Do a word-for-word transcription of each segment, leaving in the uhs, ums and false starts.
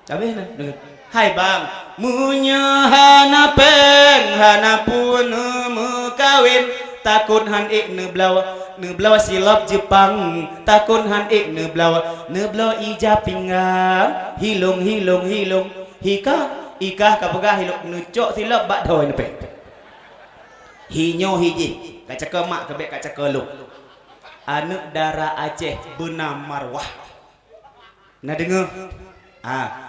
Habéh na. Hai bang, meunyoe hana péng, hana peue neumeukawen, takot han ék neubloe, neubloe silop Jepang, takot han ék neubloe, neubloe ija pinggang, hilong, hilong, hilong, hika, ika ka peugah hilong, neucok silop bak dhoe neupéng. Hi nyoe hi jih, ka cakeu mak keubek ka cakeu lôn. Aneuk dara Aceh beuna marwah. Na deungoe? Ah.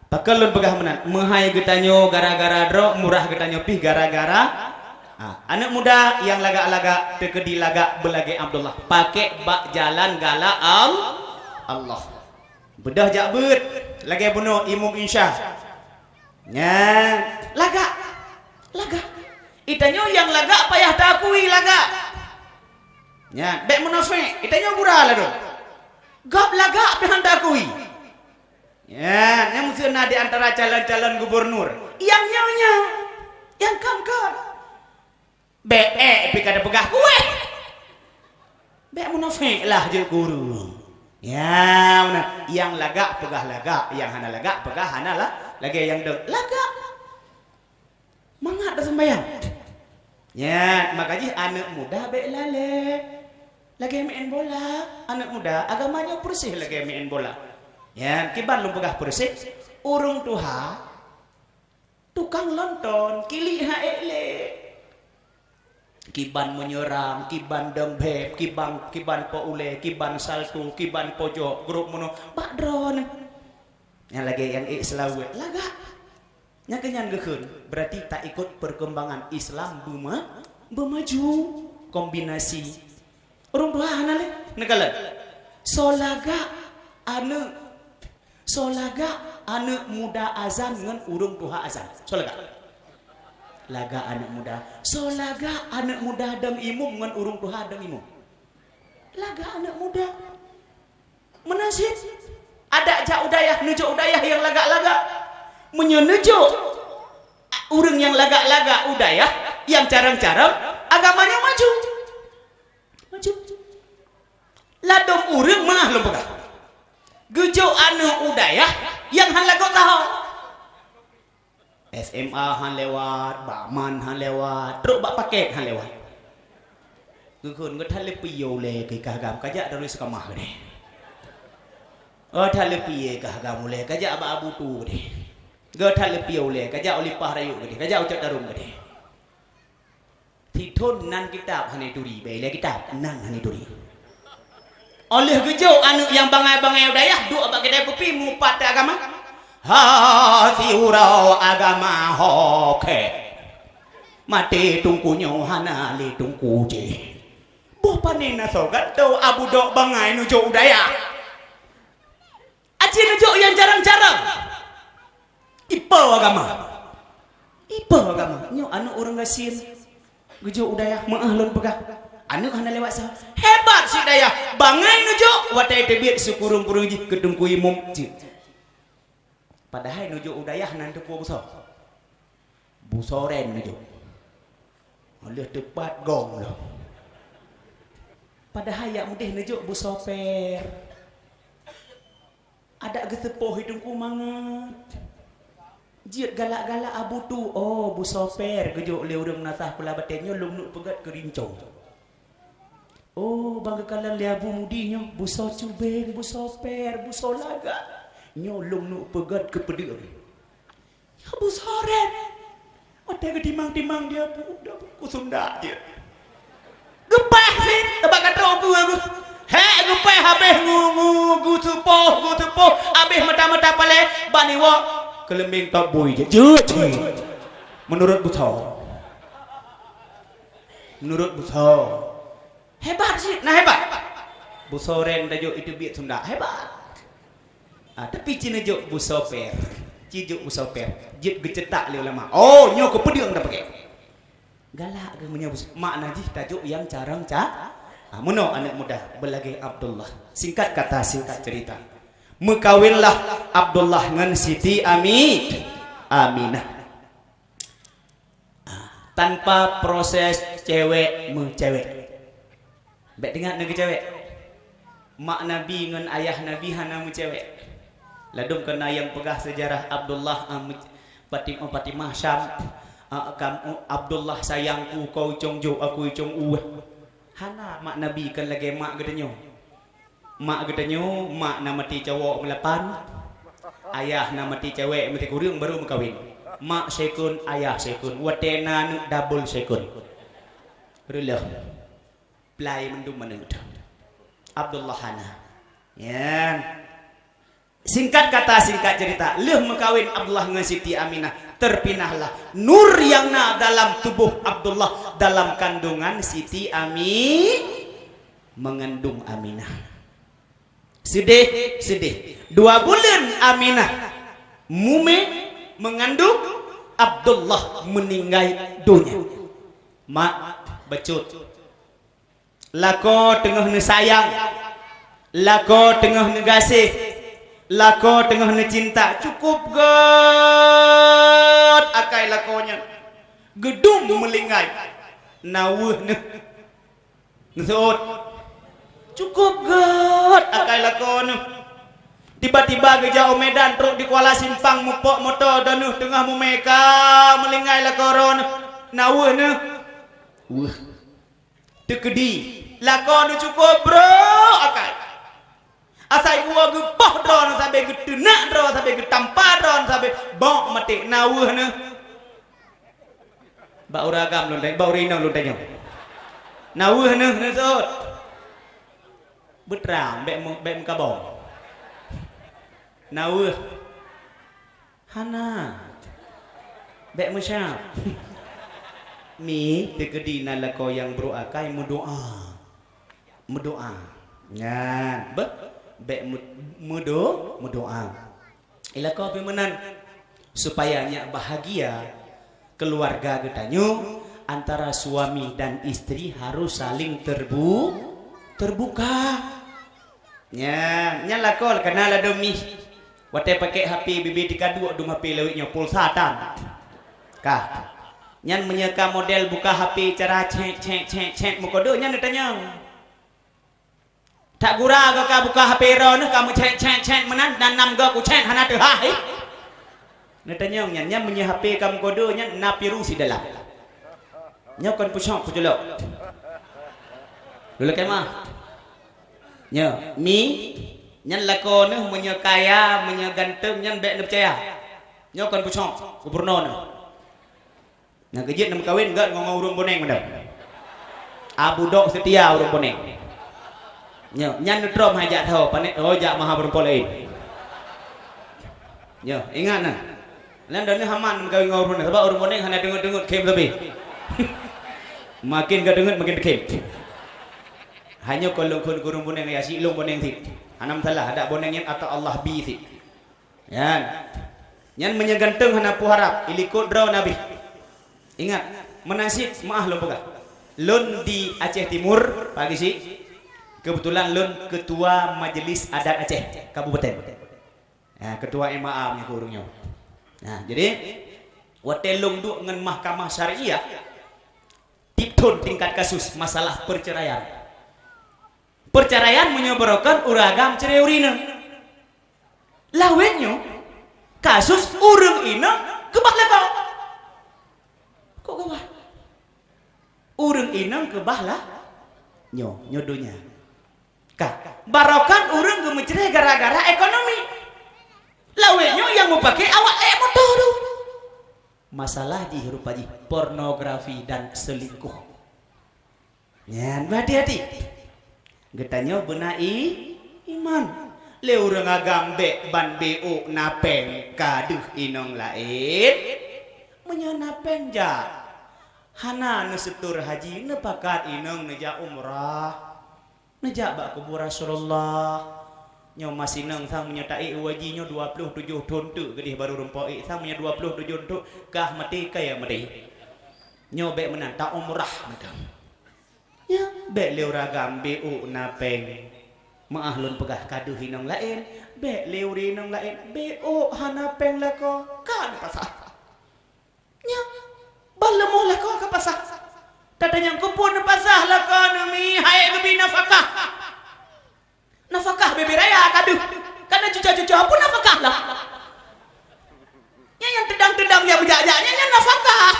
Pakon lôn peugah meunan? Meuhai geutanyoe gara-gara droe, murah geutanyoe pih gara-gara, ah, aneuk muda nyang lagak-lagak, teukeudi lagak beulagée Abdullah. Pakek bak jalan galak Al-, Allah. Beudôh jak beuet, lagée bunoe imum insya. Nyan, lagak. Lagak. Geutanyoe nyang lagak payah taakui lagak. Nyan, bék munafék. Geutanyoe gura ladôm. Gob lagak pih han taakui. Nyan, nyan meuseu na di antara calon-calon gubernur. Nyang nyoe nyan. Nyang kon-kon. Bék ék pih ka tapeugah kueh. Bék munafék lah jeuet guru. Ya, meunan. Nyang lagak peugah lagak, nyang hana lagak peugah hana la-, lagée nyang dong. Lagak. Mangat taseumbahyang. Nyan, maka jih aneuk muda bék lalée. Lagée meu'en bola, aneuk muda, agama nyoe peureuseh lagée meu'en bola. Nyan, kiban lôn peugah peureuseh, ureuëng tuha, tukang lonton, kilik han ék lé. Kiban meunyeurang, kiban dong bheb, kiban, kiban po ulée, kiban salto, kiban pojok, grob meunoe, bak droeneuh. Nyang lagée nyang ék seulaweuet, lagak. Nyang keu nyan geukheun, berarti taikot perkembangan Islam beuma-, beumaju. Kombinasi. Ureuëng tuha hana lé, neukalon. Soe lagak aneuk, soe lagak aneuk muda azan ngon ureuëng tuha azan? Soe lagak? Lagak aneuk muda. Soe lagak aneuk muda dong imum ngon ureuëng tuha dong imum? Lagak aneuk muda. Meunan cit, adak jak u dayah, neujok u dayah nyang lagak-lagak. Meunyoe neujok ureuëng nyang lagak-lagak u dayah, nyang carông-carông, agama nyoe maju. Maju. Ladôm ureuëng meuah lôn peugah. Geujok aneuk u dayah nyang hán lagoe tahong. S M A hán lewat, bak man hán lewat, trok bak paket hán lewat. Geukheun, "Geuh that lé piôh lé keu ikah agam, kajak Darul Istiqamah keudeh. Geuh that lé piôh ikah agam ulée, kajak bak Abu Tu keudeh. Geuh that lé piôh lé, kajak u Lipah Rayeuk keudeh, kajak u Cot Tarom keudeh." Sithon nan kitab hana turi, bèk ilèe kitab, nan hana turi. Óh lheueh geujok aneuk nyang bangai-bangai u dayah duek bak keude kupi mupat agama. Ha, siuroe agama ho khe. Maté teungku nyoe hana lé teungku jih. Boh pané na soe gantoe abu dok bangai neujok u dayah. Aci neujok nyang jarang-jarang. Ipo agama. Ipo agama. Nyoe aneuk ureueng gasien. Geujok u dayah, meu'ah lôn peugah. Aneuk hana lewat sa. Hebat si dayah. Bangai neujok, watèe teubiet sikureueng-kureueng jih keu teungku imum. Cit. Padahai neujok u dayah nan teupeue busoe. Busoe ren neujok. Lheueh teupat gong lom. Padahai jak meudeh neujok busoe per. Adak geuseupoh i teungku mangat. Jeuet galak-galak abu tu, oh, busoe per geujok lé ureueng meunasah pula batèe nyoe lôn neuk peugèt keu rincong. Oh, ban geukalon lé Abu Mudi nyoe, busoe cubeng, busoe per, busoe lagak. Nyoe lôn neuk peugèt keu peudeueng. Nyoe busoe ren. Watèe geutimang-timang di Abu, dah kusunda jeuet. Geupèh sit, teubak ka trok keu Abu. Hèk geupèh habéh ngu-ngu, geuseupoh, geuseupoh, habéh meuta-meuta palèe, ban iwoe, keuleumbeng top bui jeuet. Jeuet, jeuet. Meunurot busoe. Meunurot busoe. Hebat cit, na hebat. Busoe ren tajok iteubiet sunda, hebat. Ah, tapi ci neujok busoe per. Ci jok busoe per. Jeuet geuceutak lé ulama. Oh, nyoe keu peudeueng tapaké. Galak geuh meunyoe busoe. Makna jih tajok nyang carông ca-, ah, meunoe aneuk muda beulagèe Abdullah. Singkat kata, singkat cerita. Meukawenlah Abdullah ngon Siti Ami-, Aminah. Tanpa proses cewek meucewek. Bèk teuingat neugeucewek. Mak Nabi ngon ayah Nabi hana meucewek. Ladôm keu na nyang peugah seujarah Abdullah, ah, Fatim-, oh, Fatimah Syam, ah, kam-, oh, Abdullah sayangku, kau icong jok, aku icong ueh. Hana, mak Nabi kan lagèe mak geutanyoe. Mak geutanyoe, mak na maté cowok meulapan, ayah na maté cewek maté kureueng baru meukawen. Mak sekon, ayah sekon, watèe na aneuk double sekon. Reuloh. Plai mandum aneuk. Abdullah hana. Nyan. Singkat kata, singkat cerita, lheueh meukawen Abdullah ngon Siti Aminah, terpinahlah nur yang na dalam tubuh Abdullah dalam kandungan Siti Ami-, mengandung Aminah. Seudeh, seudeh. Dua buleuen Aminah mumè mengandung, Abdullah meuninggai donya. Mak, bacut. Lakoe teungoh neusayang, lakoe teungoh neugaséh, lakoe teungoh neucinta. Cukôp gèt akai lakoe nyan. Geudum meulinggai. Na weueh neuh. Neuseuôt. Cukôp gèt akai lakoe neuh. Tiba-tiba geujak u Medan, trôk di Kuala Simpang, mupok moto, droeneuh teungoh mumè ka meulinggai lakoe droeneuh. Na weueh neuh. Weueh. Teukeudi, lakoe neuh cukôp brok akai. Asai geuwoe geupoh droeneuh sabé, geuteunak droe sabé, geutampa droeneuh sabé, bok maté, na weueh neuh. Bak ureueng agam lôn tanyong, bak ureueng inong lôn tanyong. Na weueh neuh, neuseuôt. Beutrang, bèk meu-, bèk meukabong. Na weueh. Hana. Bèk meusyap. Mi, teukeudi na lakoe nyang brok akai, meudoa. Meudoa. Nyan, beh, bèk meu-, meudo-, meudoa. Ilakoe pih meunan, supaya nyak bahagia, keluarga geutanyoe, antara suami dan istri harus saling terbu-, terbuka. Nyan, nyan lakoe kana ladôm mi. Watèe pakèk H P bibé teuka duek dum H P lawét nyoe pulsa tan. Ka. Nyan meunyoe ka model buka H P cara cèk, cèk, cèk, cèk meukodo nyan neutanyong. Tak gura goe ka buka H P droeneuh ka meucèk, cèk, cèk meunan dan nam goe kucèk hana teuhah, eh. Neutanyong nyan, nyan meunyoe H P ka meukodo nyan na virus di dalam. Nyoe kon pusok kuculok. Lôn lakèe meu'ah. Nyoe, mi, nyan lakoe neuh meunyoe kaya, meunyoe ganteng nyan bèk neupeucaya. Nyoe kon pusok, gubernur neuh. Nyang keujeuet na meukawen gèt ngon, ngon ureueng Boneng mantong. Abu Dok Seutia ureueng Boneng. Nyoe, nyan neutrom hai jak tho, panet, oh, jak maha ureueng po laén. Nyoe, ingat na. Nyan droeneuh aman meukawen ngon ureueng Boneng, sabab ureueng Boneng hana deungot-deungot khém sabe. Makin ka deungot, makin khém. Hanyoe kon lôn kheun keu ureueng Boneng, ya, si lôn Boneng cit. Hana masalah, adak Boneng nyan ata Allah bi cit. Nyan. Nyan meunyoe ganteng hana peue harab, ilikot droe Nabi. Ingat, meunan cit meu'ah lôn peugah. Lôn di Aceh Timur, Pak Geuchik. Keubeutulan lôn Ketua Majelis Adat Aceh, Kabupaten. Ha, Ketua M A A meunyoe keu ureueng nyoe. Nah, jadi, watèe lôn duek ngon Mahkamah Syariah, tiep thôn tingkat kasus masalah perceraian. Perceraian meunyoe barokon ureueng agam cerai ureueng inong. Lawét nyoe, kasus ureueng inong keubah lakoe. Kok keubah? Ureueng inong keubah la-, nyoe, nyoe donya. Ka, barokon ureueng geumeucerai gara-gara ekonomi. Lawét nyoe nyang meupaké awak ék moto tu. Masalah jih rupa jih pornografi dan selingkuh. Nyan, beuhati-hati. Geutanyoe beuna i-, iman. Lé ureueng agam bèk ban beuôk na pèng ka deuh inong laén. Meunyoe na pèng jak. Hana neuseutôt haji, neupakat inong neujak umrah. Neujak bak kubu Rasulullah. Nyoe mas inong sang meunyoe taék u haji nyoe dua ploh tujoh thon teuk geudeh barô rumpok ék. Sang meunyoe dua ploh tujoh thon teuk kah maté, kaya maté. Nyoe bèk meunan, ta umrah mantong. Nyan, bèk lé ureueng agam beuôk na pèng. Meu'ah lôn peugah ka deuh inong laén, bèk lé ureueng inong laén, beuôk hana pèng lakoe, ka neupasah. Nyan, ban leumoh lakoe ka pasah. Tatanyong keupeue neupasah lakoe neuh mi, han ék geubri nafakah. Nafakah bèbèe raya ka deuh. Kana cuca-cuca pun nafakah lah. Nyan nyang teudang-teudang nyang beujak-jak, nyan, nyan nafakah.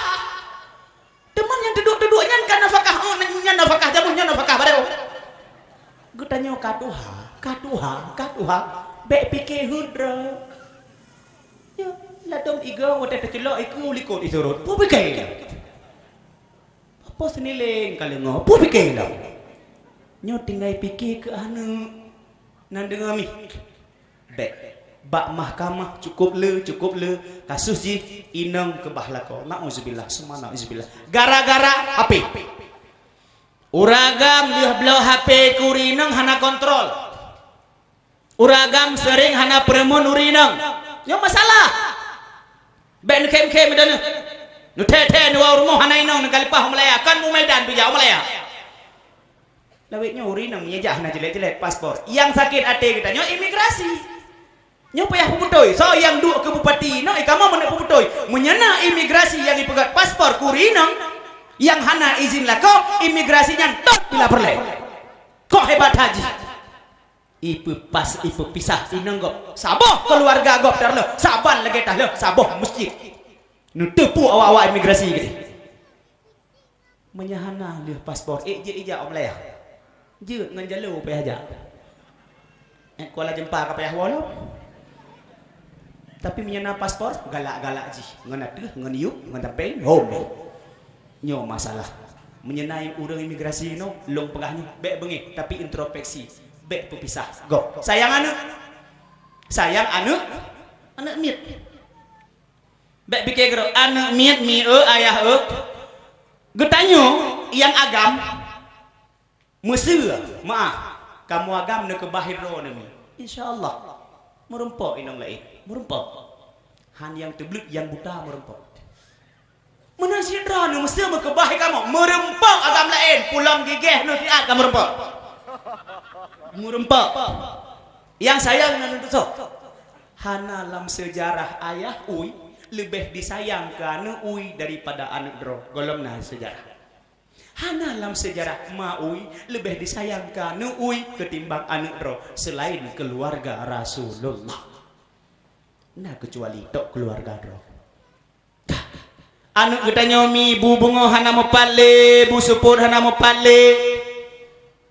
Teuma nyang teuduek-teuduek nyan kan nafakah, oh, nyan nafakah, jameun nyan nafakah baroe. Geutanyoe ka tuha, ka tuha, ka tuha, bèk pike hudra. Ya, ladôm igo watèe teuceulok iku likot isurot. Peue pike lom? Apa seuniléng ka leungoe? Peue pike lom? Nyoe tinggai pike keu aneuk. Nan deungoe mi. Bèk. Bak mahkamah cukôp le, cukôp le. Kasus jih inong keubah lakoe. Nauzubillah, summa nauzubillah. Gara-gara H P. Ureueng agam lheueh bloe H P keu ureueng inong hana kontrol. Ureueng agam seuring hana peureumeun ureueng inong. Nyoe masalah. Bèk neukhém-khém ida neuh. Neuthèe-thèe neuwoe rumoh hana inong neukalipah u Malaya. Kan u Medan pih jak u Malaya. Lawét nyoe ureueng inong meunyo jak hana jeuet-jeuet paspor. Nyang sakét até geutanyoe imigrasi. Nyoe payah peubeutôi. Soe nyang duek keu bupati inoe, eh, kamoe meuneuk peubeutôi. Meunyo na imigrasi nyang jipeugöt paspor keu ureueng inong nyang hana izin lakoe, imigrasi nyan tot bila peureulèe. Kok hebat haji. Ipeupas, ipeupisah inong gob. Saboh keuluwarga gob tareulôh, saban lagèe tareulôh saboh meuseujid. Neuteupeue awak-awak imigrasi geuh. Meunyo hana lheueh paspor, ék jeuet ijak u Malaya. Jeuet ngon jalô payah jak. Ék Kuala Jeumpa ka payah woe lom. Tapi meunyo na paspor, galak-galak jih. Ngon ateueh, ngon yup, ngon tapeng, hom. Nyoe masalah. Meunyo na ureueng imigrasi inoe, lôn peugah nyoe, bèk beungéh, tapi introspeksi. Bèk peupisah. Gob. Sayang aneuk. Sayang aneuk. Aneuk miet. Bèk pike keudroe, aneuk miet mi eu, ayah eu. Geutanyoe nyang agam, meuseu, meuah, kamoe agam neukeubah droeneuh mi. Insya Allah. Meurumpok inong laén, meurumpok. Han nyang teubleuet, nyang buta meurumpok. Meunan sidroe neuh meuseu meukeubah kamoe, meurumpok agam laén, pulang gigeh neuh siat ka meurumpok. Meurumpok. Nyang sayang nan teusoe. Hana lam seujarah ayah ui leubeh disayang keu aneuk ui daripada aneuk droe. Gohlom na seujarah. Hana lam seujarah ma ui leubeh disayang keu aneuk ui keutimbang aneuk droe seulaén keuluwarga Rasulullah. Na keucuali tok keuluwarga droe. Aneuk geutanyoe mi, bu beungoh hana meupat lé, bu seupôt hana meupat lé.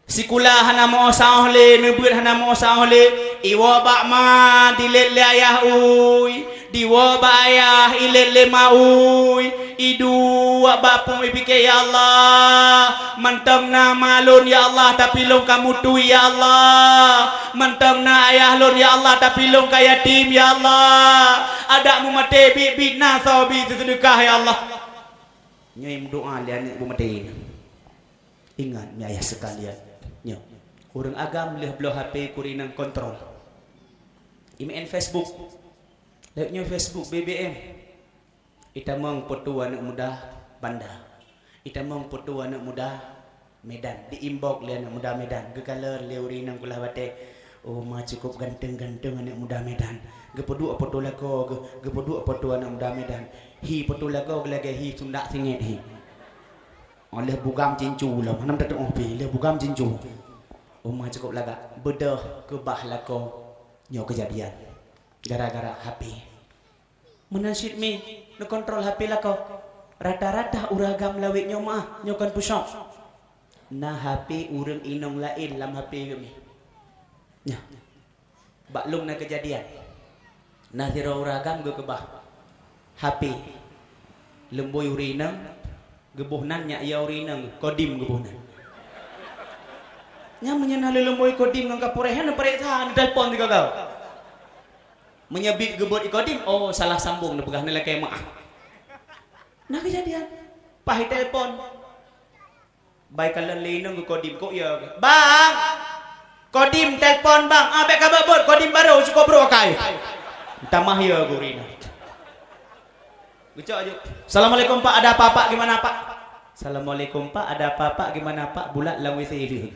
Sikula hana meu saôh lé, neubeuet hana meu saôh lé. Iwoe bak ma, dilét lé ayah ui. Diwoe bak ayah, ilét lé ma ui. Iduek bak pue ipike, "Ya Allah, mantong na ma lôn, ya Allah, tapi lôn ka mutui, ya Allah. Mantong na ayah lôn, ya Allah, tapi lôn ka yatim, ya Allah. Adak meumaté biet-biet na soe bi seudeukah, ya Allah." Nyoe meudoa lé aneuk meumaté. Ingat, mi ayah sekalian. Nyoe. Ureueng agam lheueh bloe H P keu ureueng inong kontrol. Imeu'en Facebook. Lewat nyoe Facebook B B M. Itamong poto aneuk muda Banda. Itamong poto aneuk muda Medan. Di inbox lé aneuk muda Medan. Geukalon lé ureueng inong kulah watèe. Oh, ma cukôp ganteng-ganteng aneuk muda Medan. Geupeuduek poto lakoe, geu-, geupeuduek poto aneuk muda Medan. Hi poto lakoe lagèe hi sundak singét hi. Oh, lheueh bugam cincu lom, hana tatu'oh pi, lheueh bugam cincu. Oh, ma cukôp lagak. Beudôh keubah lakoe nyoe keujadian. Gara-gara H P. Meunan cit mi neukontrol H P lakoe. Rata-rata ureueng agam lawét nyoe meuah, nyoe kon pucok. Na H P ureueng inong laén lam H P geuh mi. Nyoe. Bak lôn na keujadian. Na sidroe ureueng agam geukeubah H P. Leumbôi ureueng inong, geuboh nan nyak ya ureueng inong, kodim geuboh nan. Nyan meunyoe na leumbôi kodim ngon kapureh, neupareksa, neutelepon sigoe-goe. Meunyoe bit geubeuet i kodim, oh, salah sambong neupeugah neulakèe meuah. Na keujadian. Paih telepon. Bai kalon lé inong keu kodim, kok ya, "Bang! Kodim telepon, Bang." "Ah, bèk ka beuet-beuet, kodim barô, cukôp brôk akai." Tamah ya gurina. Geucok aju. "Assalamualaikum, Pak, ada apa, Pak? Gimana, Pak?" "Assalamualaikum, Pak, ada apa, Pak? Gimana, Pak?" Bulat lam W C dia.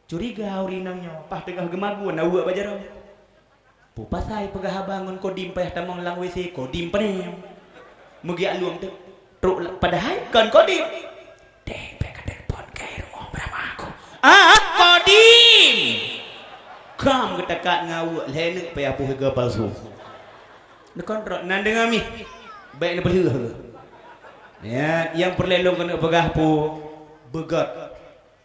Curiga ureueng inong nyoe, paih teungoh geumagun aweuek bak jaroe. Peue pasai peugah haba ngon kodim payah tamong lam W C, kodim peuneuh. Meugiak lueng teuk, trok la-, padahai kon kodim. "Deh, bèk ka telepon keu rumoh beurama aku." "Ah, kodim!" Kam geutakat ngon aweuek lhèe neuk payah boh igoe palsu. Neukontrol, nan deungoe mih. Bèk neupeulheueh. Ya, nyang peureulèe lôn keuneuk peugah peue, beugöt.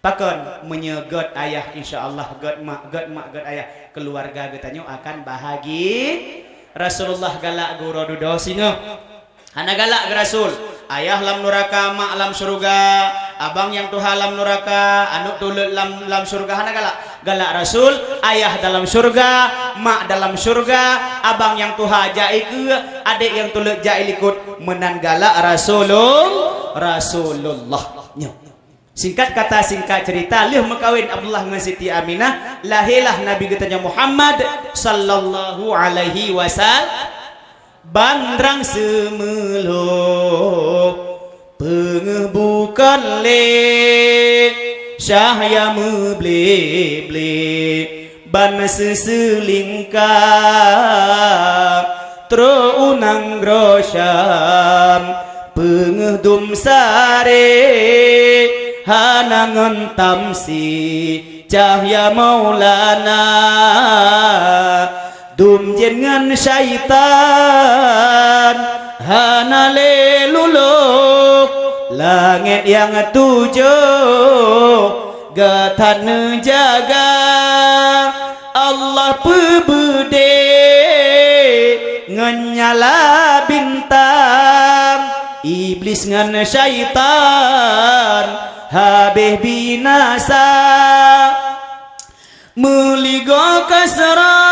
Pakon, meunyoe göt ayah, insya Allah göt mak, göt mak, göt ayah, keuluwarga geutanyoe akan bahagi. Rasulullah galak geuh uroe dudoe singoh. Hana galak geuh Rasul, ayah lam nuraka, mak lam syeuruga, abang nyang tuha lam nuraka, aneuk tuleuek lam, lam syeuruga, hana galak. Galak Rasul, ayah dalam syeuruga, mak dalam syeuruga, abang nyang tuha jak ikeue, adék nyang tuleuek jak ilikot, meunan galak Rasulul-, Rasulullah. Nyoe. Singkat kata, singkat cerita, lheueh meukawen Abdullah ngon Siti Aminah, lahirlah Nabi geutanyoe Muhammad sallallahu alaihi wasallam. Ban rang seumeulhoe peungeuh bukon lé, cahya meuble-ble ban seuseulingka. Trok u nanggroe Syam, peungeuh dum saré hana ngon tamsi, cahya Maulana. Dum jén ngon syaitan hana lé lulôh, langét nyang tujoh gata neujaga. Allah peubeudé ngon nyala bintang, Iblis ngon syaitan habéh binasa. Meuligoe kasra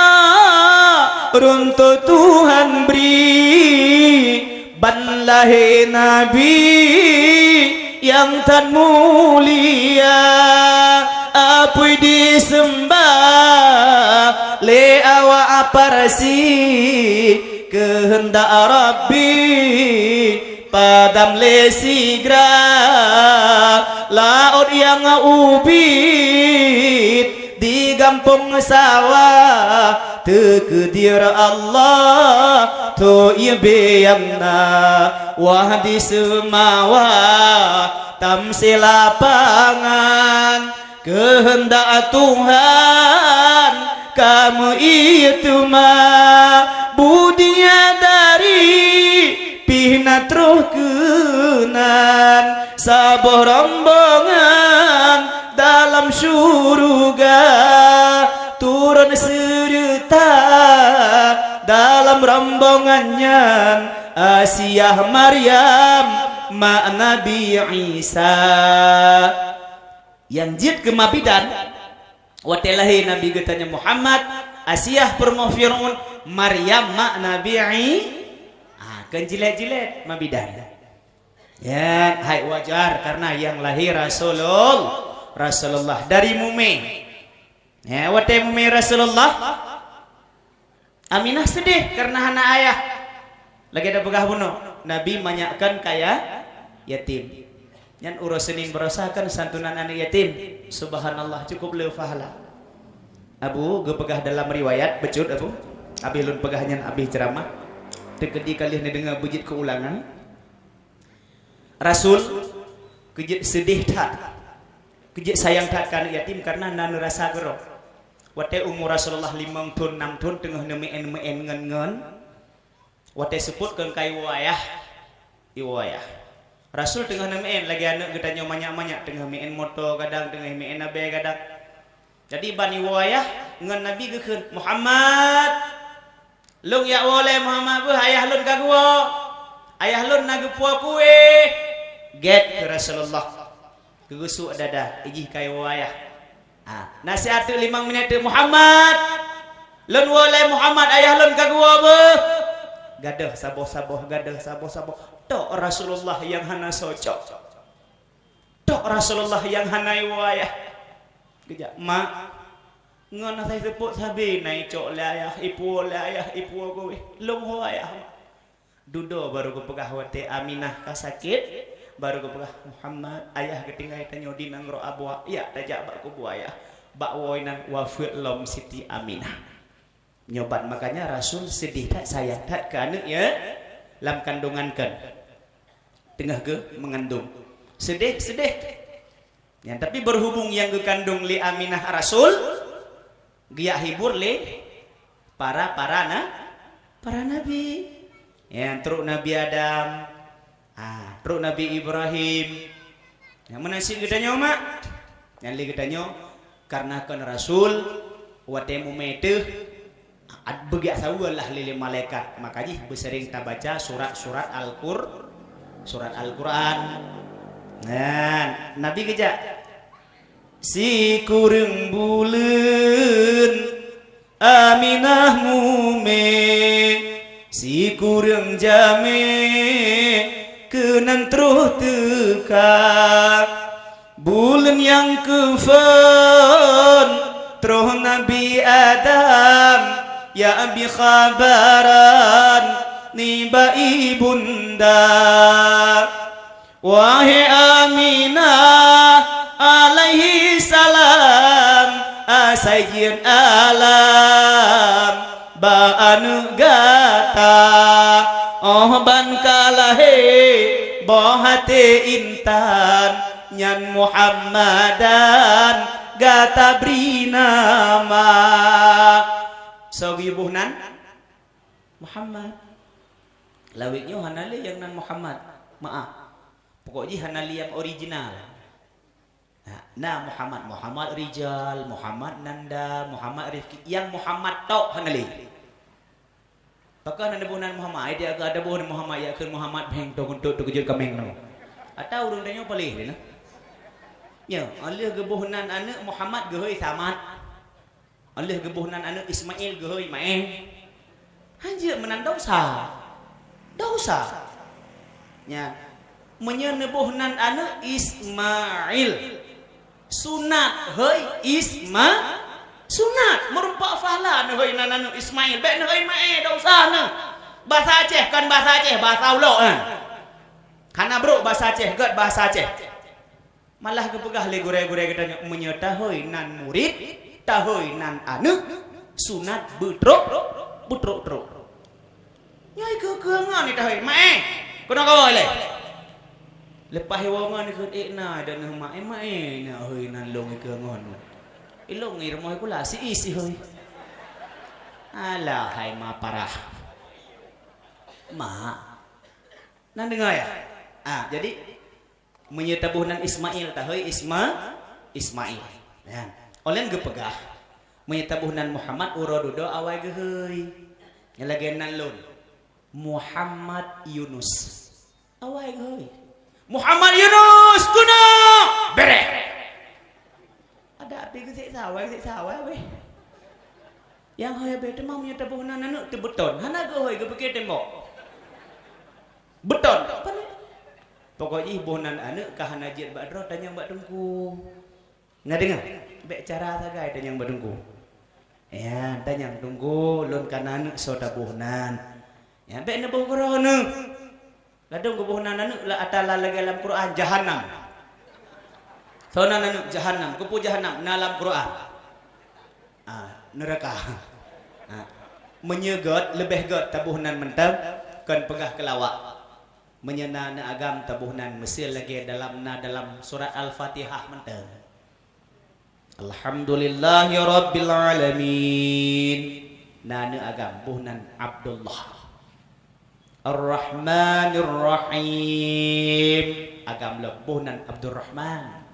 runtoh Tuhan bri ban lahé Nabi nyang that mulia, apui diseumbah lé awak Parsi keuheundak Rabbi padam lé sigra. Laôt nyang ubit di gampông sawah, teukeudira Allah tho ié bèe nyang na wah di seumawa tam silapangan. Keuheundak Tuhan ka meuié teuma, budinya dari pih na troh keunan saboh rombongan dalam syuruga, turun seureuta dalam rombongan nyan Asiah Maryam mak Nabi Isa. Nyang jeuet keu mabidan, watèe lahé Nabi geutanyoe Muhammad, Asiah peurumoh Fir'aun, Maryam mak Nabi I-, ah, kon jilet-jilet mabidan. Ya, hai wajar karena nyang lahé Rasulul-, Rasulullah dari mumè. Ya, watèe mumè Rasulullah, Aminah seudeh karena hana ayah. Lagèe tapeugah bunoe, Nabi manyak kon kaya yatim. Nyan uroe Senin baroesa kon santunan aneuk yatim. Subhanallah, cukup le pahala. Abu geupeugah dalam riwayat, beujeuet Abu. Abéh lôn peugah nyan abéh ceuramah. Teukeudi ka lheueh neudeungoe beujeuet keuulangan. Rasul keujeuet seudeh that, keujeuet sayang that keu aneuk yatim karena na neurasa keudroe. Watèe umu Rasulullah limong thon, nam thon teungoh neumeu'en-meu'en ngon-ngon, watèe seupôt kon ka iwoe ayah, iwoe ayah. Rasul teungoh neumeu'en lagèe aneuk geutanyoe manyak-manyak, teungoh meu'en moto kadang, teungoh meu'en abèe kadang. Jadi ban iwoe ayah ngon Nabi geukheun, "Muhammad, lôn jak woe lé Muhammad beuh, ayah lôn ka geuwoe. Ayah lôn na geupuwoe kueh." Gèt keu Rasulullah. Geugeusuek dada, ijih ka iwoe ayah. Ha, na siat teuk limong minèt teuk, "Muhammad, lôn woe lé Muhammad, ayah lôn ka geuwoe beuh." Gadôh saboh-saboh, gadôh saboh-saboh. Tok Rasulullah nyang hana cocok. Tok Rasulullah nyang hana iwoe ayah. Geujak, "Mak, ngon asai seupôt sabé na icok lé ayah, ipuwoe lé ayah, ipuwoe kueh. Lôn ho ayah, Mak." Dudoe baru geupeugah watèe Aminah ka sakét, baru geupeugah, "Muhammad, ayah geutinggai tanyoe di nanggroe Abwa, jak tajak bak kubu ayah." Bak woe inan wafeuet lom Siti Aminah. Nyoe ban makanya Rasul seudeh that, sayang that keu aneuk, ya, lam kandungan kon. Teungoh geuh meungandung. Seudeh, seudeh. Nyan, tapi berhubung nyang geukandung lé Aminah Rasul, Geujak hibur lé para, para na-, para nabi. Nyang trok Nabi Adam, ah, trok Nabi Ibrahim. Nyang meunan cit geutanyoe, mak. Nyang lé geutanyoe, karena kon rasul, watée mumé teuh, at-, beugak saweue lah lé, lé malaikat. Maka jih beuseuring tabaca surat-surat Al-Qur-, surat Al-Qur'an. Nah, Nabi geujak. Sikureueng buleuen Aminah mumé, sikureueng jamé keunan troh teuka. Buleuen nyang keufon troh Nabi Adam, ya bi khabaran nibak ibunda. Wahé Aminah alaihi salam, asai jeuet alam bak aneuëk gata. Óh ban ka lahé boh até intan, nyan Muhammadan gata bri nama. Soe geuyue boh nan? Muhammad. Lawét nyoe hana lé nyang nan Muhammad. Meuáh. Pokok jih hana lé nyang original. Na, na Muhammad, Muhammad Rijal, Muhammad Nanda, Muhammad Rifki. Nyang Muhammad tok hana lé. Pakon hana boh nan Muhammad? Ai dia ka ada boh nan Muhammad, ya kheun Muhammad bheng to keuntut teukeujot kaméng nyoe. Ata ureuëng tanyoe paléh deh na. Nyoe, 'oh lheueh geuboh nan aneuëk Muhammad geuhôi Samad. 'Oh lheueh geuboh nan aneuëk Ismail geuhôi Maé. Hanjeuet meunan dosa. Dosa. Nya. Meunyoe neuboh nan aneuëk Ismail, sunat hôi Isma-, sunat. Meurumpok pahala neuhôi nan aneuëk Ismail. Bék neuhôi Maé, dosa neuh. Basa Aceh kon basa Aceh, basa ulok, eh. Hana brok basa Aceh, gét basa Aceh. Malah geupeugah lé gurée-gurée geutanyoe, meunyoe tahôi nan murit, tahôi nan aneuëk, sunat beutrok, beutrok-trok. Nyoe ikeu-ikeu ngon ni tahôi, "Maé, keunoe kawoe lé." Leupah iwoe ngon ikeu, "Ék na, dan neuh maé, maé, na hôi nan lôn ikeu ngon." Ilôn i rumoh kula, si isi hôi. Alah, hai ma parah. Ma. Nan deungoe ya? Ah, jadi, meunyoe taboh nan Ismail, tahôi Isma-, Ismail. Nyan. Olen geupeugah, meunyoe taboh nan Muhammad, uroe dudoe awai geuhôi. Nyang lagée nan lôn, Muhammad Yunus. Awai geuhôi. Muhammad Yunus, keunoe! Bereh! Ada api geusék sawai, geusék sawai weh. Nyang hôi abéh teuma meunyoe taboh nan aneuëk teubeuton, hana geuhôi geupike tembok. Beuton. Pokok jih boh nan aneuëk ka hana jeuet bak droe, tanyong bak teungku. Na deungoe? Bék cara sagai tanyong bak teungku. Ya, tanyong teungku, lôn ka na aneuëk soe taboh nan. Ya, bék neuboh keudroe neuh. Ladôm geuboh nan aneuëk la ata la lagée lam Quran, jahannam. Soe nan aneuëk jahannam, keupeue jahannam na lam Quran. Ah, neuraka. Ah. Meunyoe gét, leubeh gét taboh nan mantong, kon peugah keulawak. Meunyoe na aneuëk agam taboh nan, meusé lagée dalam na dalam surat Al-Fatihah mantong. Alhamdulillahirabbil alamin. Na aneuëk agam boh nan Abdullah. Ar-Rahmanir Rahim. Agam lom boh nan Abdurrahman.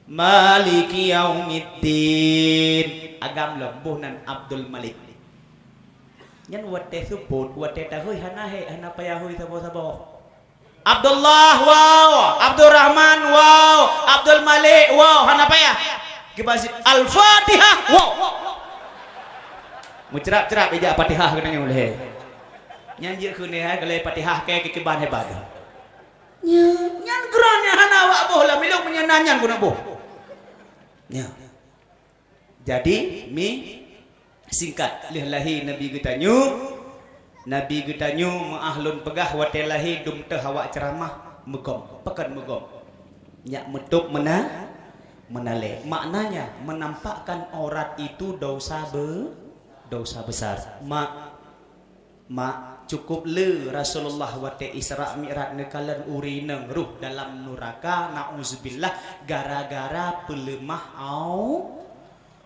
Maliki yaumiddin. Agam lom boh nan Abdul Malik. Nyan watée seupôt, watée tahôi hana hék, hana payah hôi saboh-saboh. Abdullah, wow. Abdurrahman, wow. Abdul Malik, wow. Hana payah. Kiban sit Al-Fatihah, wow. Meucrap-crap ijak Fatihah keunoe nyoe lé. Nyan jeuet keunoe hai, geulah Fatihah keu kiban hebat. Nya, nyan keuran nyang hana awak boh lam ilong meunyoe na nyan guna boh. Nya. Jadi, mi singkat, lheueh lahé Nabi geutanyoe, Nabi geutanyoe meuah lôn peugah watée lahé dum teuh awak ceuramah meugom, pakon meugom. Nyak meutôb meuna-, meunalée. Maknanya, menampakkan aurat itu dosa be-, dosa besar. Mak, Mak, cukup le Rasulullah watée Isra Mi'raj neukalon ureuëng inong roh dalam nuraka, na'uzubillah, gara-gara peuleumah au-,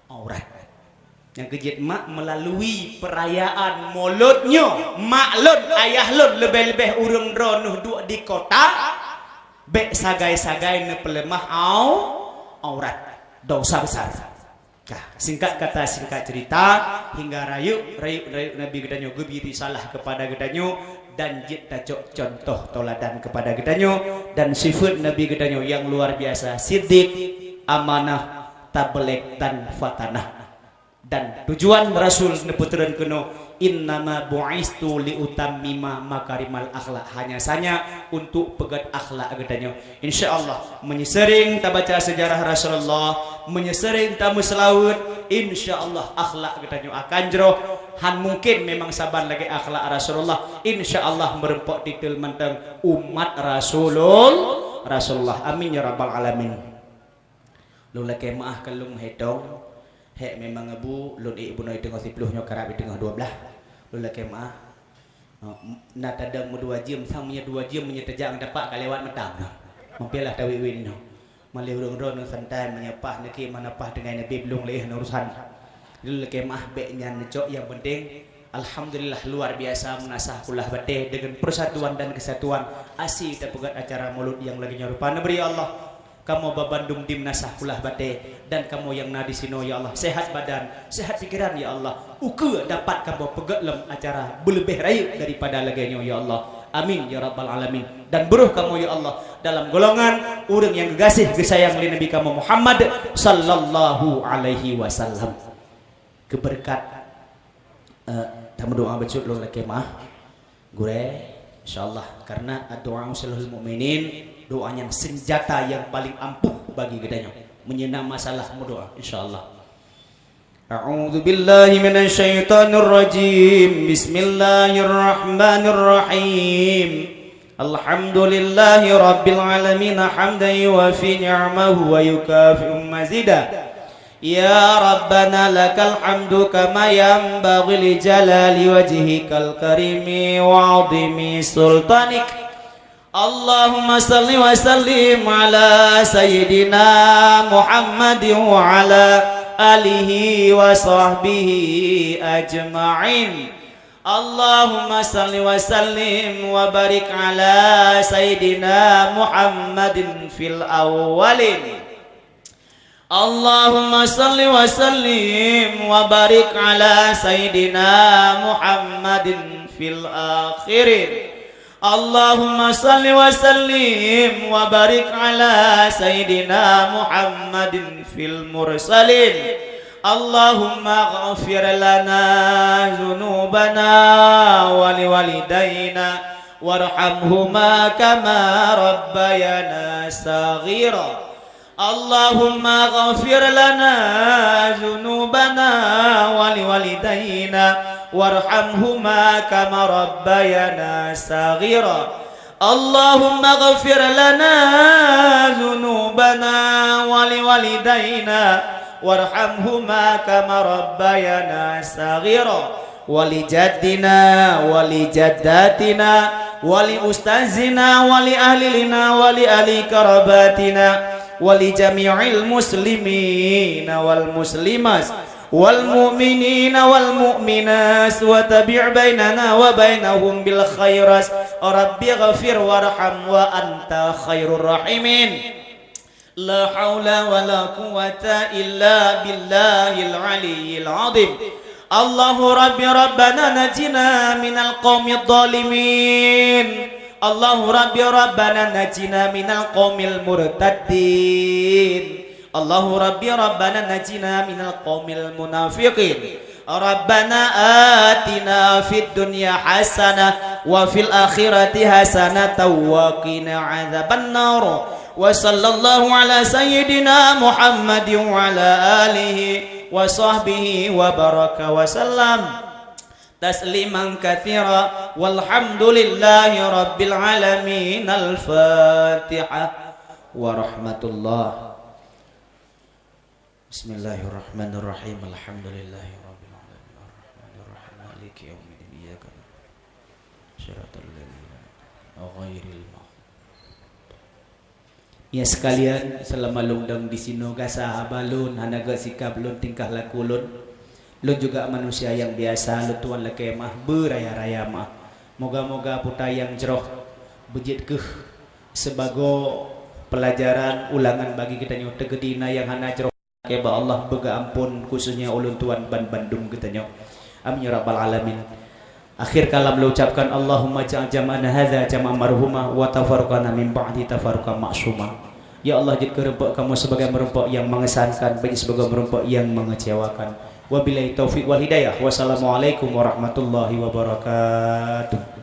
aurat. Nyang keujeuet mak, melalui peurayaan Molot nyoe, mak lôn, ayah lôn, leubeh-leubeh ureuëng droeneuh duek di kota, bék sagai-sagai neupeuleumah au-, aurat. Dosa besar. Nah, singkat kata, singkat cerita, hingga rayeuk, rayeuk, rayeuk Nabi geutanyoe geubri risalah kepada geutanyoe dan jeuet tacok contoh tauladan kepada geutanyoe dan sifat Nabi geutanyoe nyang luar biasa, siddiq, amanah, tabligh dan fatanah. Dan tujuan Rasul neupeuteureun keunoe, "Innama bu'istu liutammima makarimal akhlak." Hanya saja untuk peugét akhlak geutanyoe. Insya Allah, meunyoe seuring tabaca sejarah Rasulullah, meunyoe seuring tameuseulaweuet, insya Allah akhlak geutanyoe akan jroh. Han mungkin memang saban lagée akhlak Rasulullah. Insya Allah meureumpok titel mantong umat Rasulul-, Rasulullah. Amin ya rabbal alamin. Lôn lakée meuáh keu lôn hetong, hék memang abu, lôn ék bunoe teungoh siplôh nyoe karab teungoh dua blaih. Lôn lakée meuáh. Na tadong meudua jeuem, sang meunyoe dua jeuem meunyoe tajak ngon tapak ka lewat mantong. Meupilah tawi-wi nyoe. Malée ureuëng droeneuh santai meunyoe paih neuki mana paih tinggai neubi blong lé urusan. Lôn lakée meuáh bék nyan neucok, nyang penting alhamdulillah luar biasa meunasah kulah batée deungon persatuan dan kesatuan. Asi tapeugét acara Maulud nyang lagée nyoe rupa neubri ya Allah. Kamoe babandum di meunasah kulah batée dan kamoe nyang na disinoe ya Allah, sehat badan, sehat pikiran ya Allah. Ukeue dapat kamoe peugét lom acara beuleubeh rayeuk daripada lagée nyoe ya Allah. Amin ya rabbal alamin. Dan beuroh kamoe ya Allah dalam golongan ureuëng nyang geugaséh geusayang lé Nabi kamoe Muhammad sallallahu alaihi wasallam. Keubeureukat, eh, tameudoa bacut lôn lakée meuáh, gurée, insya Allah, karena doa silahul mukminin, doa nyan senjata nyang paling ampuh bagi geutanyoe. Meunyoe na masalah meudoa, insya Allah. A'udzu billahi minasy syaithanir rajim. Bismillahirrahmanirrahim. Alhamdulillahi rabbil alamin, hamdan yuwafi ni'amahu wa yukafi'u mazidah. Ya Rabbana lakal hamdu kama yanbaghi li jalali wajhikal karimi wa 'azimi sultanik. Allahumma salli wa sallim ala sayyidina Muhammadin wa ala alihi wa sahbihi ajma'in. Allahumma salli wa sallim wa barik ala sayyidina Muhammadin fil awwalin. Allahumma salli wa sallim wa barik ala sayyidina Muhammadin fil akhirin. Allahumma salli wa sallim wa barik ala sayyidina Muhammadin fil mursalin. Allahumma ghfir lana dzunubana wa liwalidaina warhamhuma kama rabbayana shaghira. Allahumma ghfir lana dzunubana wa liwalidaina warhamhuma kama rabbayana shaghira. Allahumma ghfir lana dzunubana wa liwalidaina warhamhuma kama rabbayana shaghira. Wa li jaddina wa li jaddatina wa li ustazina wa li ahlina wa li ahli karabatina wa li jami'il muslimina wal muslimat wal mu'minina wal mu'minat wa tabi' bainana wa bainahum bil khairat. Rabbighfir warham wa anta khairur rahimin. La haula wa la quwwata illa billahil aliyyil azim. Allahu Rabbi Rabbana najjina minal qaumidh dhalimin. Allahu Rabbi Rabbana najjina minal qaumil murtaddin. Allahu Rabbi Rabbana najjina minal qaumil munafiqin. Rabbana atina fid dunya hasanah wa fil akhirati hasanatan wa qina adzabannar. Wa sallallahu ala sayyidina Muhammadin wa ala alihi wa sahbihi wa baraka wa sallam tasliman katsira. Walhamdulillahi rabbil alamin. Al-Fatihah. Warahmatullah. Bismillahirrahmanirrahim. Alhamdulillahirabbil alamin. Arrahmanirrahim. Maliki yaumiddin. Iyyaka na'budu wa iyyaka nasta'in. Shiratal ladzina an'amta 'alaihim ghairil maghdubi. Ya sekalian, seulama lôn dong disinoe gasa haba lôn, hana gét sikap lôn, tingkah laku lôn. Lôn juga manusia nyang biasa, lôn tuan lakée meu'ah, beuraya-raya meu'ah. Moga-moga peue nyang jroh beujeuet keuh sibagoe peulajaran ulangan bagi geutanyoe, teukeudi na nyang hana jroh, lakée bak Allah beugeuampon, khususnya ulôn tuan ban bandum geutanyoe. Amin ya rabbal alamin. Akhir kalam lôn ucapkan, Allahumma ja'al jam'ana hadza jam'an marhuma wa tafarruqana min ba'di tafarruqan ma'suma. Ya Allah, jeuet keu meurumpok kamoe sibagai meurumpok nyang mengesankan, bék jeuet sibagai meurumpok nyang mengecewakan. Wabillahi taufiq wal hidayah. Wassalamualaikum warahmatullahi wabarakatuh.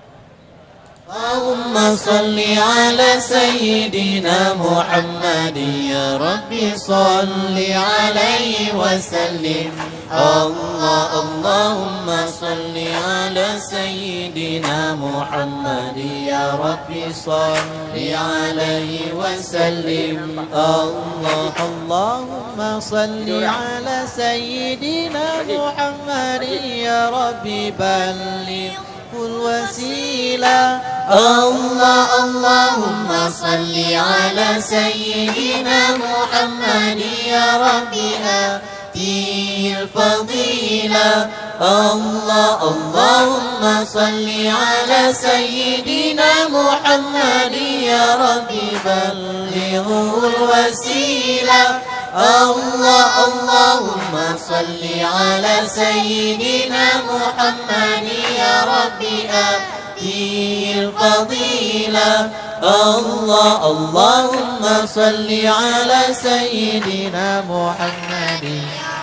اللهم صل على سيدنا محمد، يا رب صل عليه وسلم. الله، اللهم صل على سيدنا محمد، يا رب صل عليه وسلم. الله، اللهم صل على سيدنا محمد، يا رب بلغ الوسيلة. الله، اللهم صل على سيدنا محمد، يا رب آتيه الفضيلة. الله، اللهم صل على سيدنا محمد، يا رب بلغه الوسيلة. الله، اللهم صل على سيدنا محمد، يا رب آتيه الفضيلة. الله، اللهم صل على سيدنا محمد،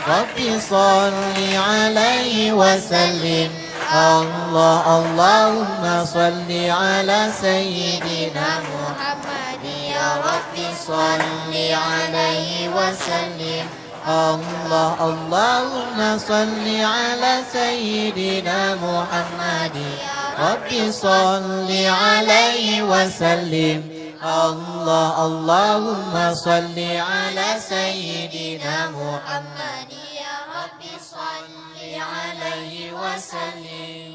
رب صل عليه وسلم. الله، اللهم صل على سيدنا محمد، يا رب صل عليه وسلم. الله، اللهم صل على سيدنا محمد، رب صل عليه وسلم. الله، اللهم صل على سيدنا محمد، يا رب صل عليه وسلم.